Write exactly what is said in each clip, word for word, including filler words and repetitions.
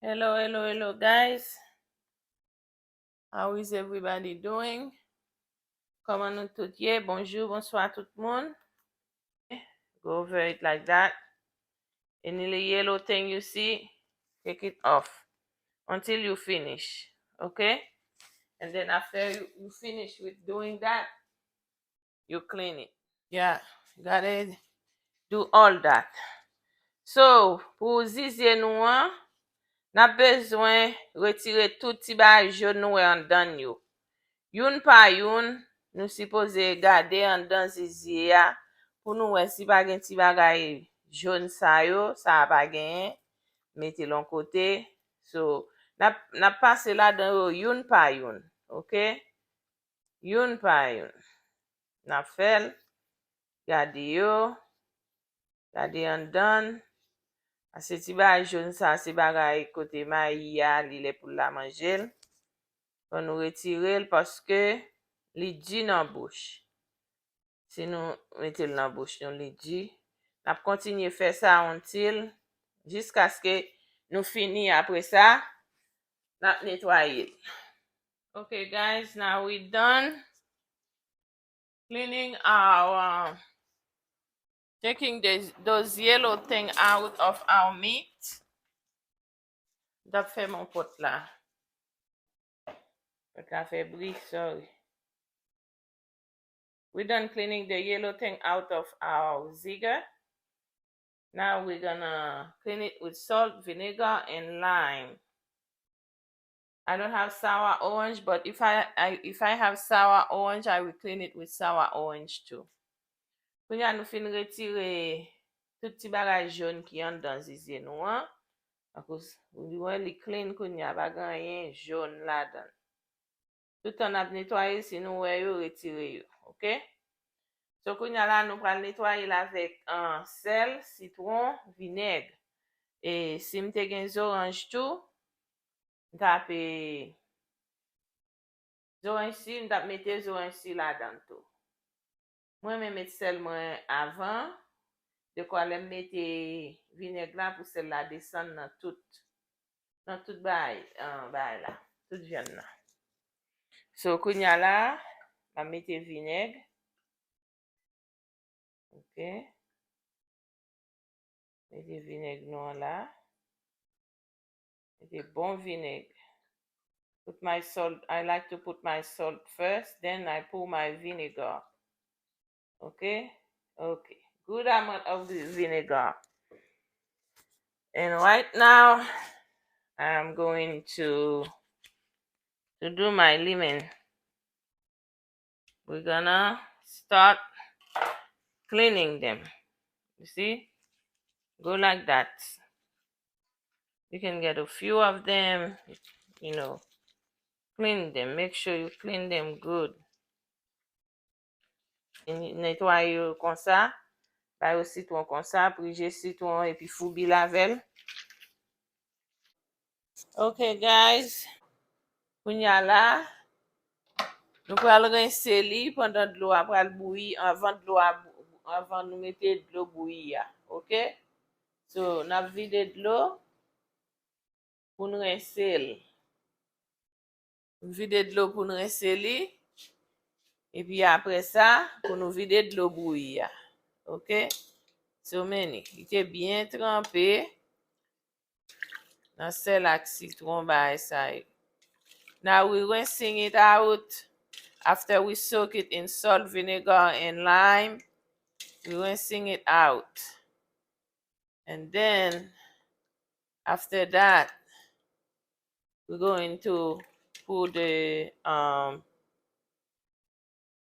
Hello, hello, hello, guys. How is everybody doing? Kòman nou tout ye? Bonjou, bonswa tout moun. Go over it like that. Any little yellow thing you see, take it off until you finish, okay? And then after you, you finish with doing that, you clean it. Yeah, gotta do all that. So, pou zizye nou an, n ap bezwen retire tout ti bagay jòn nou wè anndan l yo. Youn pa youn, nou sipoze gade anndan zizye a pou nou wè si pa gen ti bagay jòn sa yo, sa a pa genyen, mete l yon kote. So, n ap, n ap pase ladan yo youn pa youn, oke? Youn pa youn. N ap fè l. Gade yo. Gade anndan l. Paske ti bagay jòn sa, se bagay kote mayi a, li lè pou l la manje l. Fò nou retire l paske li di nan bouch. Si nou mete l nan bouch nou, li di. N ap kontinye fè sa until jiskaske nou fini. Apre sa, n ap netwaye l. Okay, guys, now we done cleaning our, taking the, those yellow thing out of our meat. M t ap fèmen pòt la. Pòt la fè bri, sorry. We done cleaning the yellow thing out of our ziga. Now we're gonna clean it with salt, vinegar, and lime. I don't have sour orange, but if I, I if I have sour orange, I will clean it with sour orange too. Kounye a nou fin retire tout ti bagay jòn ki anndan zizye nou an. Akoz ou wè li clean kounye a, pa gen anyen jòn ladan l. Toutan n ap netwaye, si nou wè yo, retire yo, oke? So, kounye a la, nou pral netwaye l avèk, ah, sèl, sitwon, vinèg. E si m te gen zoranj tou, m t ap, eh, zoranj si, m t ap mete zoranj si ladan l tou. Mwen renmen met sèl mwen avan, dekwa lè m mete vinèg la pou sèl la desann nan tout, nan tout bagay, ah, bagay la, tout vyann nan. So, kounye a la, m ap mete vinèg. Ok. Mete vinèg nou an la. Mete bon vinèg. Put my salt. I like to put my salt first, then I pour my vinegar. Ok? Ok. Good amount of the vinegar. And right now, I'm going to, to do my lemon. We're gonna start cleaning them. You see? Go like that. You can get a few of them, you know, clean them. Make sure you clean them good. Netwaye yo konsa. Ba yo sitwon konsa, prije sitwon epi foubi l avè l. Ok, guys. Kounye a la, nou pral rense li pandan dlo a pral bouyi, anvan dlo a bou-, anvan nou mete dlo bouyi a. Ok? So, n ap vide dlo pou n rense l. Vide dlo pou n rense li. Epi apre sa, pou nou vide dlo bouyi a. Ok? So many. Li te byen tranpe nan sèl ak sitwon bagay sa yo. Now we rinsing it out. After we soak it in salt, vinegar, and lime, we rinsing it out. And then, after that, we're going to put the, um,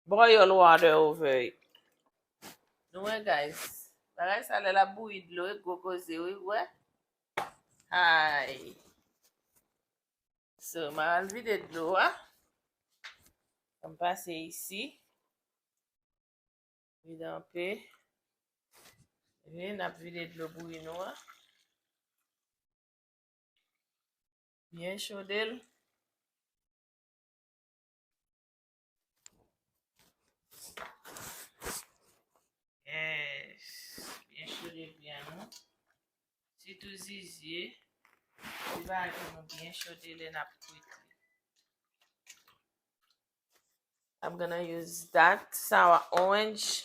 boil water over it. Nou wè, guys. Bagay sa lè l ap bouyi dlo, e gwo koze, wi, wè. Ay. So, m al vide dlo a. An m pase isi. Vide anpe. Epi, n ap vide dlo bouyi nou a. Byen chode l. Yes. Byen chode byen nou. Sitou zizye. Ti bagay pou nou byen chode lè n ap kwit li. I'm gonna use that sour orange.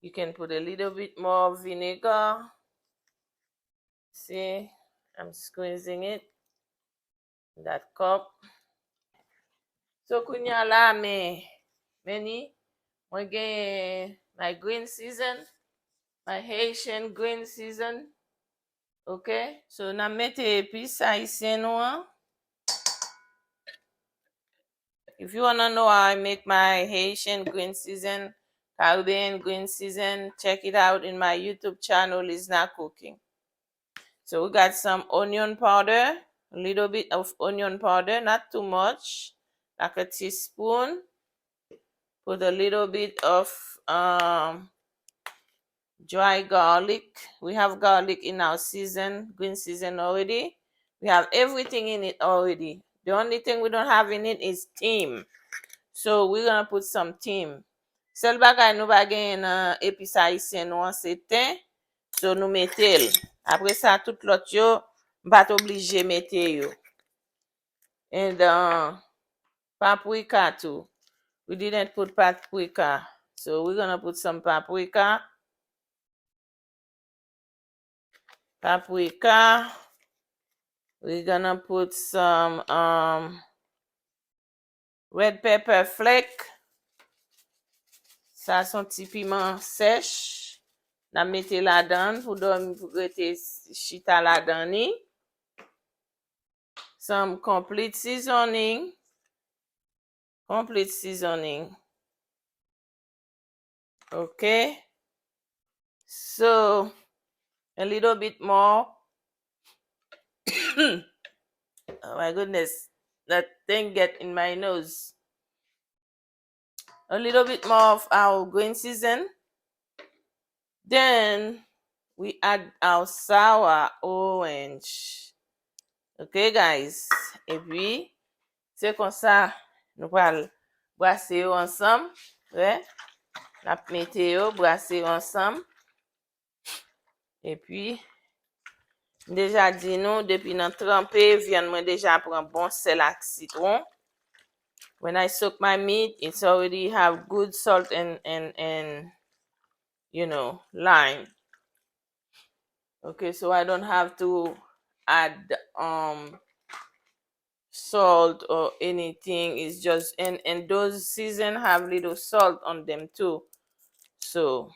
You can put a little bit more vinegar. See, I'm squeezing it in that cup. So, kounye a la, men, men ni, mwen gen my green season, my Haitian green season. Ok? So, n a mete epis ayisyen nou an. If you wanna know how I make my Haitian green season, Caribbean green season, check it out in my YouTube channel, Lizna Cooking. So we got some onion powder, a little bit of onion powder, not too much, like a teaspoon. Put a little bit of um, dry garlic. We have garlic in our season, green season already. We have everything in it already. The only thing we don't have in it is thyme. So we're gonna put some thyme. Sèl bagay nou pa genyen nan epis ayisyen nou an se ten. So nou mete l. Apre sa, tout lòt yo, m pa t oblije mete yo. And uh, paprika too. We didn't put paprika. So we're gonna put some paprika. Paprika. We're gonna put some um, red pepper flake. Sa se yon ti piman sèch. N a mete ladan l pou dòmi, pou rete chita ladan li. Some complete seasoning. Complete seasoning. Okay. So, a little bit more. Oh my goodness. That thing get in my nose. A little bit more of our green season. Then we add our sour orange. Okay, guys. Epi, se konsa nou pral brase yo ansanm. Wè. N ap mete yo, brase yo ansanm. Epi, m deja di nou, depi nan tranpe, vyann mwen deja pran bon sèl ak sitwon. When I soak my meat, it's already have good salt and, and, and, you know, lime. Okay, so I don't have to add um salt or anything. It's just, and and those season have little salt on them too. So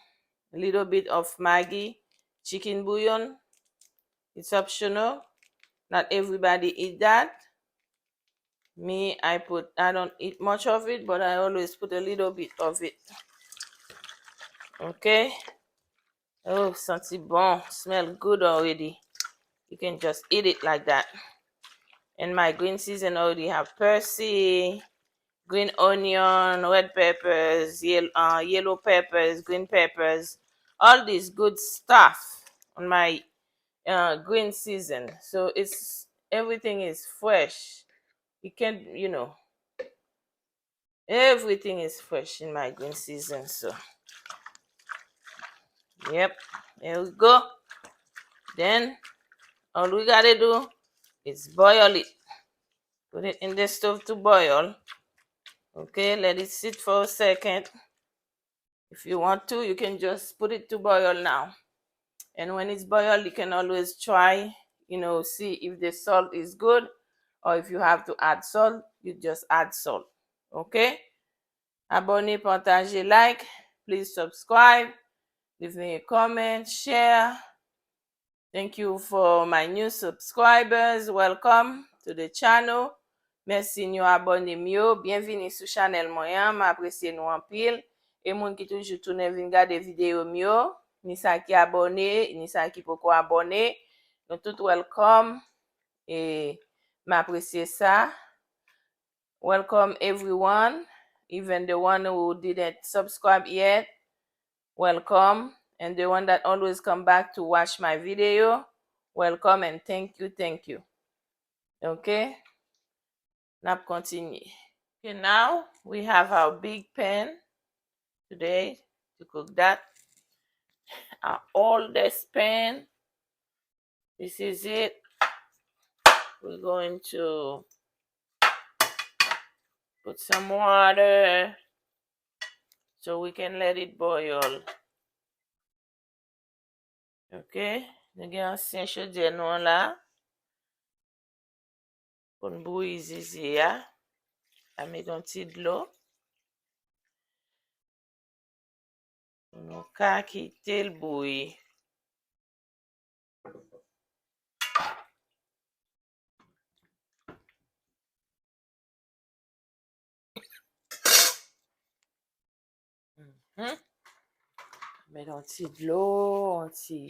a little bit of Maggi chicken bouillon. It's optional. Not everybody eat that. Me, I put, I don't eat much of it, but I always put a little bit of it. Okay. Oh, santi bon. Smell good already. You can just eat it like that. And my green season already have persil, green onion, red peppers, yellow, uh, yellow peppers, green peppers, all this good stuff on my uh, green season. So it's, everything is fresh. You can, you know, everything is fresh in my green season. So, yep, there we go. Then all we gotta do is boil it. Put it in the stove to boil. Okay, let it sit for a second. If you want to, you can just put it to boil now. And when it's boiled, you can always try, you know, see if the salt is good, or if you have to add salt, you just add salt. Okay? Abòne, pataje, like, please subscribe, leave me a comment, share. Thank you for my new subscribers. Welcome to the channel. Mèsi nou abòne m yo. Byenvini sou chanèl mwen an. M apresye nou anpil. E moun ki toujou tounen vin gade videyo m yo, ni sa ki abòne, ni sa ki poko abòne, nou tout welcome. E m apresye sa. Welcome everyone, even the one who didn't subscribe yet. Welcome. And the one that always come back to watch my video, welcome and thank you, thank you. Okay? N ap kontinye. Okay, now we have our big pan today to cook that. Our oldest pan. This is it. We're going to put some water so we can let it boil. Ok, nou gen ansyen chodyè nou an la. Pou n bouyi zizye a. A met yon ti dlo. Nou ka kite l bouyi. Mhm. Met yon ti dlo, yon ti,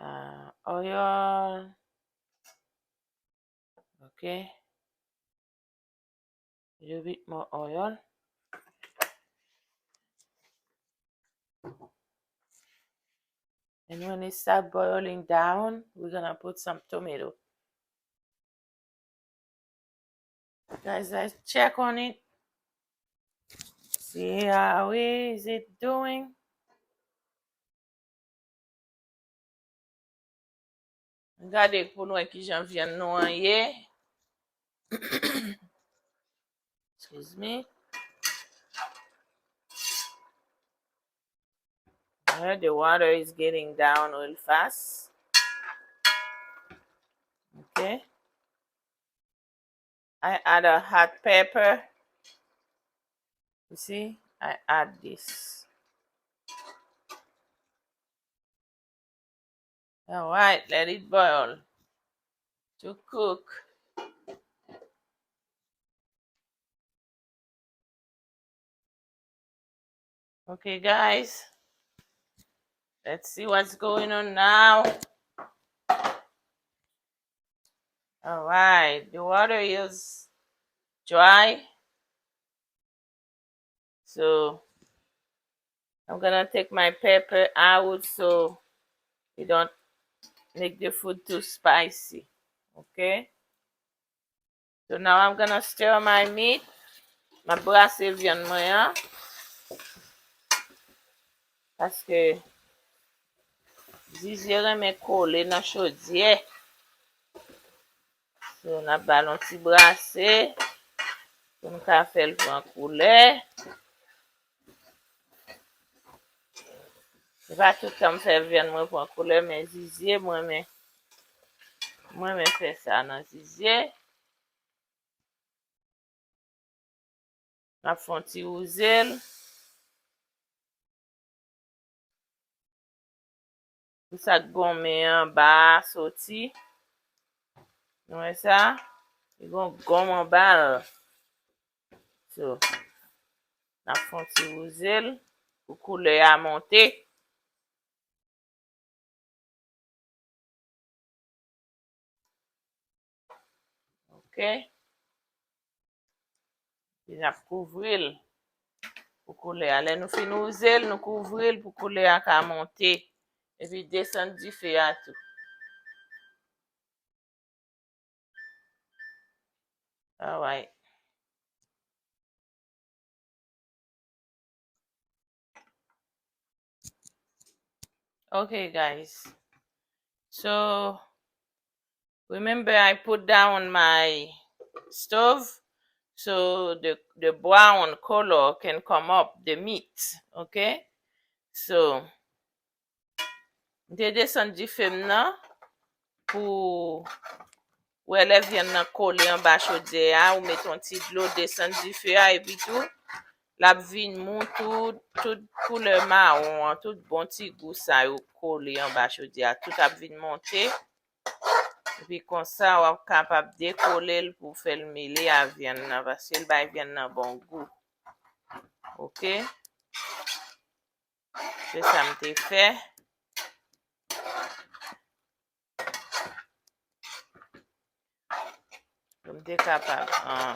ah, oil. Ok. Little bit more oil. And when it start boiling down, we're gonna put some tomato. Guys, let's check on it. See how is it doing? Gade pou n wè kijan vyann nou an ye. Excuse me. Alright, the water is getting down real fast. Okay. I add a hot pepper. You see, I add this. All right, let it boil to cook. Okay, guys. Let's see what's going on now. All right, the water is dry. So, I'm gonna take my pepper out so it don't make the food too spicy. Okay? So now I'm gonna stir my meat. M ap brase vyann mwen an. Paske zizye renmen kole nan chodyè. So, n ap ba l yon ti brase pou n ka fè l pran koulè. Se pa tout tan m fè vyann mwen pran koulè, men zizye, mwen renmen, mwen renmen fè sa nan zizye. N ap fè yon ti wouze l. Pou sa k gonmen anba a soti. Nou wè sa? Li gon gonm anba l. So, n ap fè yon ti wouze l pou koulè a monte. Ok. Epi n ap kouvri l pou koulè a. Lè nou fin wouze l, nou kouvri l pou koulè a ka monte. Epi desann dife a tou. Alright. Okay, guys. So, remember I put down my stove so the, the brown color can come up, the meat, okay? So, m te desann dife m nan pou wè lè vyann nan kole anba chodyè a, ou met yon ti dlo, desann dife a, epi tou, l ap vin mou tout, tout koulè mawon an, tout bon ti gou sa yo kole anba chodyè a, tout ap vin monte. Epi konsa, w ap kapab dekole l pou w fè l mele a vyann nan, paske l bay vyann nan bon gou. Ok? Se sa m te fè. Pou m te kapab, ah,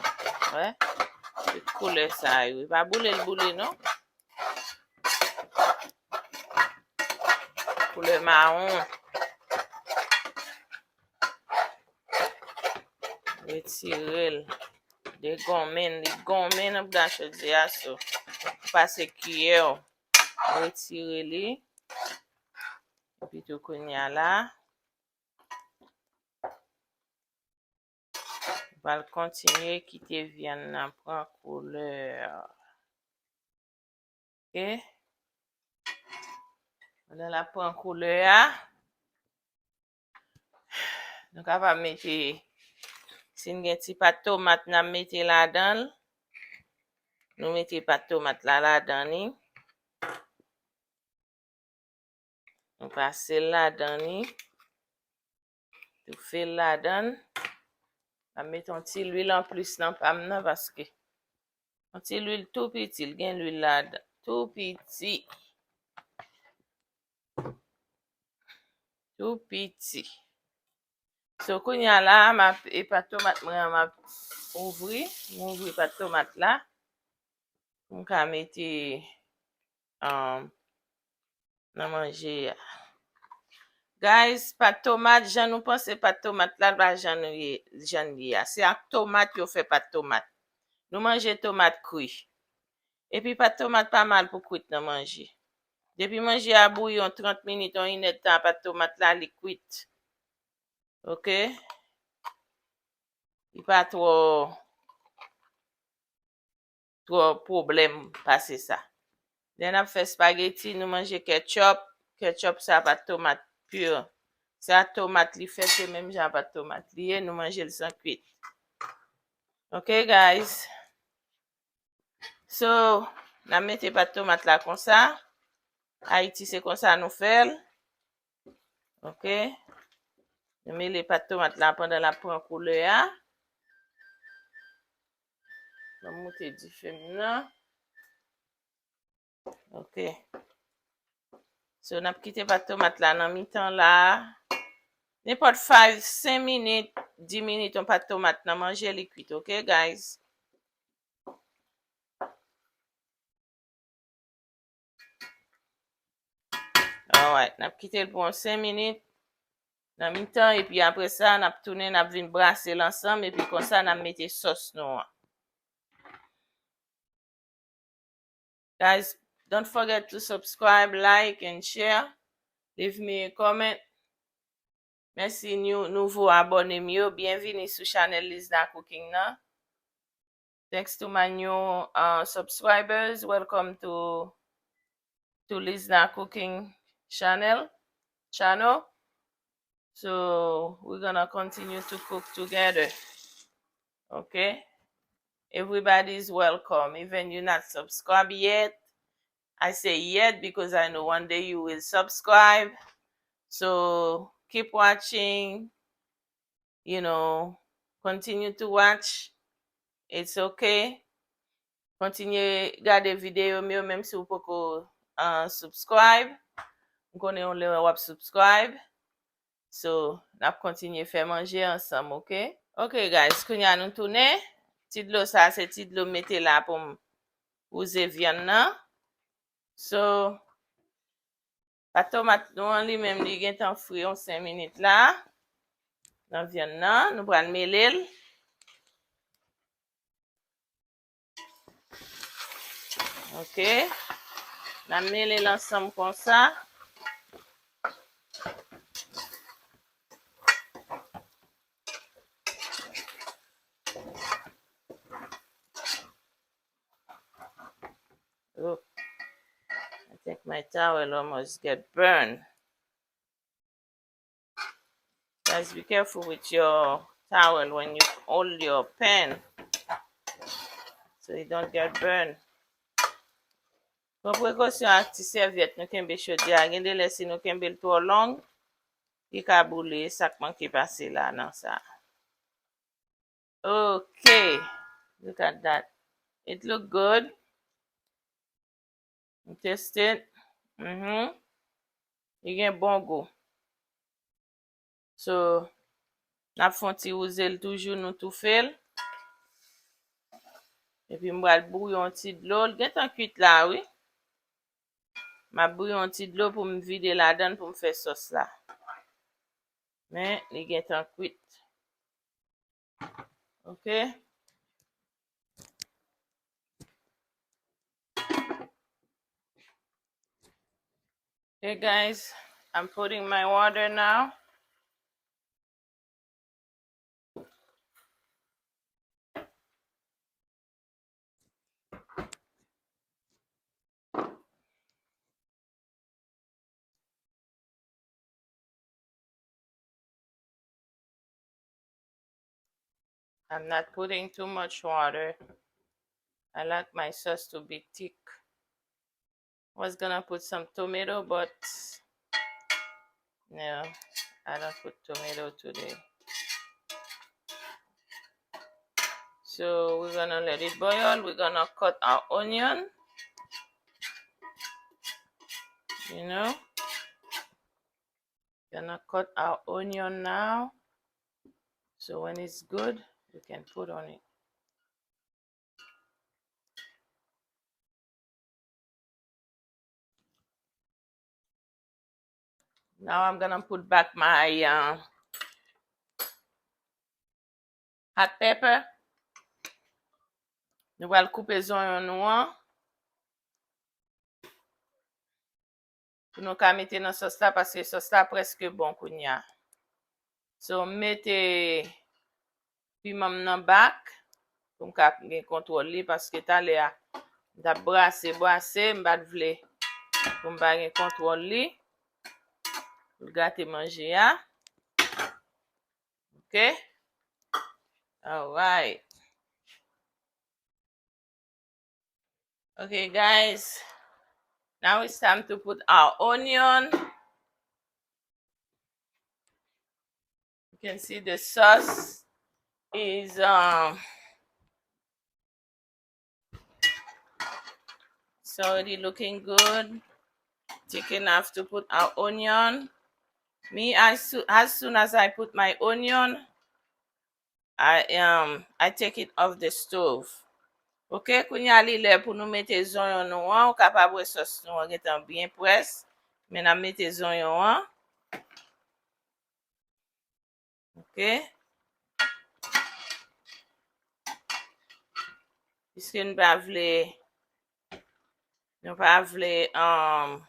wè. Tout koulè sa yo. E pa boule l boule, non. Koulè mawon. Retire l. Degonmen l. Li gonmen anndan chodyè a, so. Pase kiyè w. Retire li. Epi tou kounye a la. Pral kontinye kite vyann nan pran koulè. Ok. Pandan l ap pran koulè a, nou kapab mete, si n gen ti pat tomat, n ap mete ladan l. Nou mete pat tomat la ladan li. Nou pase l ladan li. Toufe l ladan. M ap mete yon ti lwil anplis nan pa m nan paske yon ti lwil tou piti, l gen lwil ladan. Tou piti. Tou piti. So, kounye a la, m ap, e pat tomat mwen an, m ap ouvri. M ouvri pat tomat la. Pou m ka mete, um, nan manje a. Guys, pat tomat, jan nou panse pat tomat la, l pa jan nou ye, jan l ye a. Se ak tomat yo fè pat tomat. Nou manje tomat kri. Epi pat tomat pa mal pou kwit nan manje. Depi manje a bouyi yon trant minit, yon inèdtan, pat tomat la, li kwit. Ok? Li pa twò, twò pwoblèm pase sa. Lè n ap fè spageti, nou manje ketchup. Ketchup sa pat tomat pur. Sa tomat li fè, se menm jan pat tomat li ye, nou manje l san kwit. Ok, guys? So, n ap mete pat tomat la konsa. Ayiti, se konsa nou fè l. Ok. Nou mele pat tomat la pandan l ap pran koulè a. Mwen moute dife m nan. Ok. So, n ap kite pat tomat la nan mitan la. Nenpòt five, senk minit, dis minit, yon pat tomat nan manje, li kwit, ok, guys? Alright, n ap kite l pou yon senk minit nan mitan, epi apre sa, n ap tounen, n ap vin brase l ansanm, epi konsa, n ap mete sòs nou an. Guys, don't forget to subscribe, like, and share. Leave me a comment. Mèsi nou, nouvo abòne m yo. Byenvini sou chanèl Lizna Cooking nan. Thanks to my new, uh, subscribers. Welcome to, to Lizna Cooking channel, channel. So, we're gonna continue to cook together. Okay? Everybody is welcome. Even you not subscribed yet, I say yet because I know one day you will subscribe. So, keep watching, you know, continue to watch. It's okay. Kontinye gade videyo m yo, menm si w poko, uh, subscribe. M konnen yon lè w ap subscribe. So, n ap kontinye fè manje ansanm, ok? Ok, guys, kounye a nou tounen. Ti dlo sa, se ti dlo m mete la pou m wouze vyann nan. So, pat tomat nou an li menm, li gentan fri yon senk minit la. Nan vyann nan, nou pral mele l. Ok. N ap mele l ansanm konsa. Oh, I think my towel almost get burned. Guys, be careful with your towel when you hold your pan, so you don't get burned. Pran prekosyon ak ti sèvyèt nou kenbe chodyè a. Gen de lè, si nou kenbe l twò long, li ka boule. E sa k manke pase la nan sa. Ok. Look at that. It look good. M teste l. Mhm. Li gen bon gou. So, n ap fè yon ti wouze l toujou, nou toufe l. Epi m pral bouyi yon ti dlo. L gentan kwit la, wi. M ap bouyi yon ti dlo pou m vide ladan l pou m fè sòs la. Men, li gentan kwit. Ok. Okay, guys, I'm putting my water now. I'm not putting too much water. I like my sauce to be thick. Was gonna put some tomato, but no, I don't put tomato today. So we're gonna let it boil. We're gonna cut our onion. You know, gonna cut our onion now. So when it's good, we can put on it. Now I'm gonna put back my uh, hot pepper. Nou pral koupe zonyon nou an. Pou nou ka mete nan sòs la, paske sòs la prèske bon kounye a. So, m mete piman m nan bak, pou m ka gen kontwòl li, paske talè a, m t ap brase, brase, m pa t vle pou m pa gen kontwòl li, pou l gate manje a. Ok? Alright. Okay, guys. Now it's time to put our onion. You can see the sauce is um it's already looking good. Thick enough to put our onion. Me, as, soo- as soon as I put my onion, I um I take it off the stove. Ok, kounye a li lè pou nou mete zonyon nou an. Ou kapab wè sòs nou an gentan byen près. Men n ap mete zonyon an. Ok. Piske nou pa vle, nou pa vle um,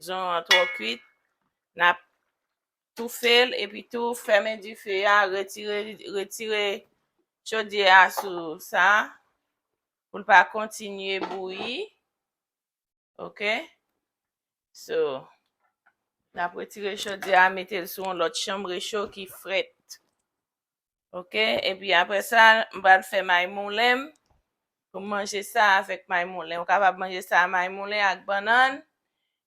zonyon an twò kwit, n ap toufe l epi tou fèmen dife a, retire, retire chodyè a sou sa pou l pa kontinye bouyi. Ok? So, n ap retire chodyè a, mete l sou yon lòt chanm recho ki frèt. Ok? Epi apre sa, m pral fè may moulen m. Pou m manje sa avèk may moulen. Ou kapab manje sa may moulen ak bannann.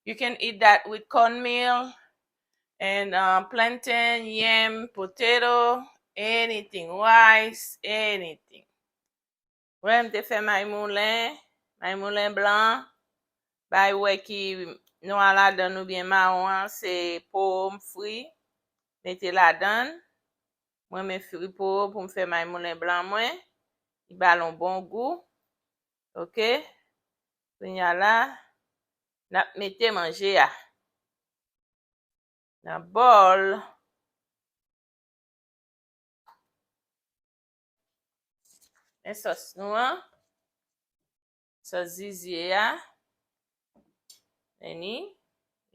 You can eat that with cornmeal and uh, plantain, yam, potato, anything, rice, anything. Wè, m te fè may moulen, may moulen blan. Bay wè ki nwa ladan oubyen mawon an, se po m fri, mete ladan. Mwen men fri po pou m fè may moulen blan mwen. Li ba l yon bon gou. Ok. Kounye a la, n ap mete manje a nan bòl. Men sòs nou an. Sòs zizye a. Vini.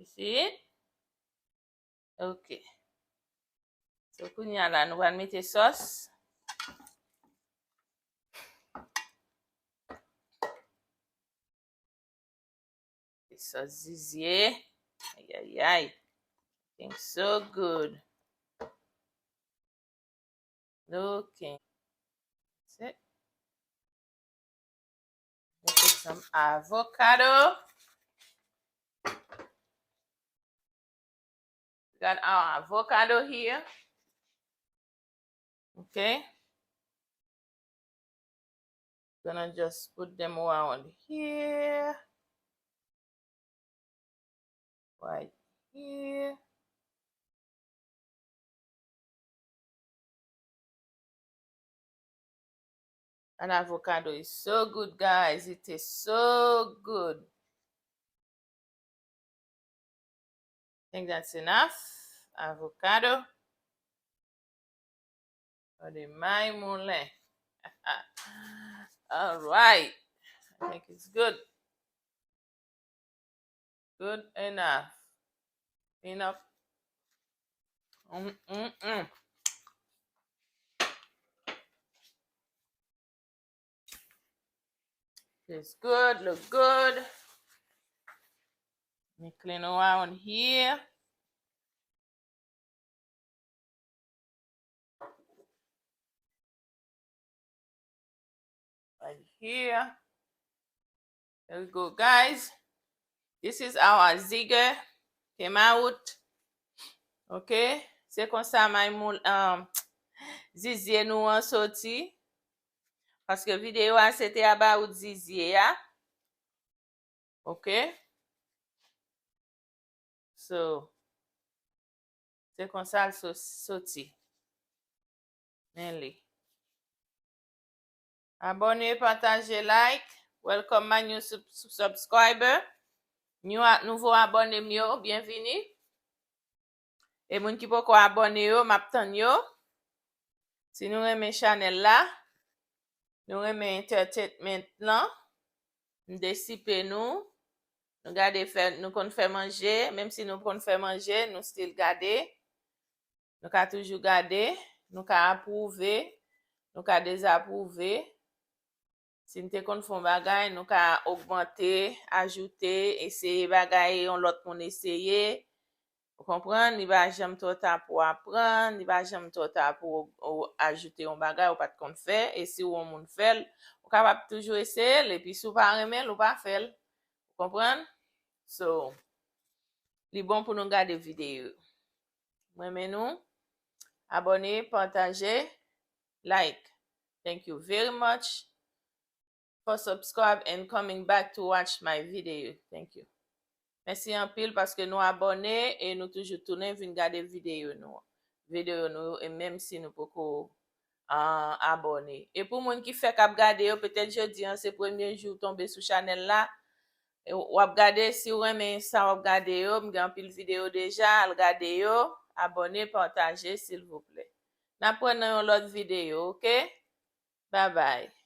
Isit. Ok. So, kounye a la, nou pral mete sòs. Sòs zizye. Ayayay. Looking so good. Looking. That's it. Mete some avocado. Got our avocado here. Okay. Gonna just put them around here. Right here. An avocado is so good, guys. It tastes so good. Think that's enough. Avocado. For the may moulen. All right. I think it's good. Good enough. Enough. Mm-mm-mm. It's good, look good. Let me clean around here. Here. There we go, guys. This is how our ziggy came out. Ok? Se konsa may moun, um, zizye nou an soti. Paske videyo a se te about zizye a. Ok? So, se konsa l so-, soti. Men li. Abòne, pataje, like. Welcome my new sub-, sub-, subscriber. New a-, nouvo abòne m yo, byenvini. E moun ki poko abòne yo, m ap tann yo. Si nou renmen chanèl la, nou renmen entertainment lan, m desipe nou, nou gade fè, nou konn fè manje, menm si nou konn fè manje, nou still gade. Nou ka toujou gade, nou ka apwouve, nou ka dezapwouve. Si n te konn fè yon bagay, nou ka ogmante, ajoute, eseye bagay yon lòt moun eseye. Ou konprann? Li pa janm twò ta pou w aprann, li pa janm twò ta pou w, ou ajoute yon bagay ou pa t konn fè. E si w yon moun fè l, ou kapab toujou eseye l. Epi si w pa renmen l, ou pa fè l. Ou konprann? So, li bon pou nou gade videyo. M renmen nou. Abòne, pataje, like. Thank you very much for subscribe and coming back to watch my video. Thank you. Mèsi anpil paske nou abòne e nou toujou tounen vin gade videyo nou. Videyo nou yo, e menm si nou poko, ah, abòne. E pou moun ki fèk ap gade yo, petèt jodi an se premye jou w tonbe sou chanèl la. E w ap gade, si w renmen sa w ap gade yo, m gen anpil videyo deja, al gade yo, abòne, pataje, silvouplè. N ap wè nan yon lòt videyo, ok? Bye bye.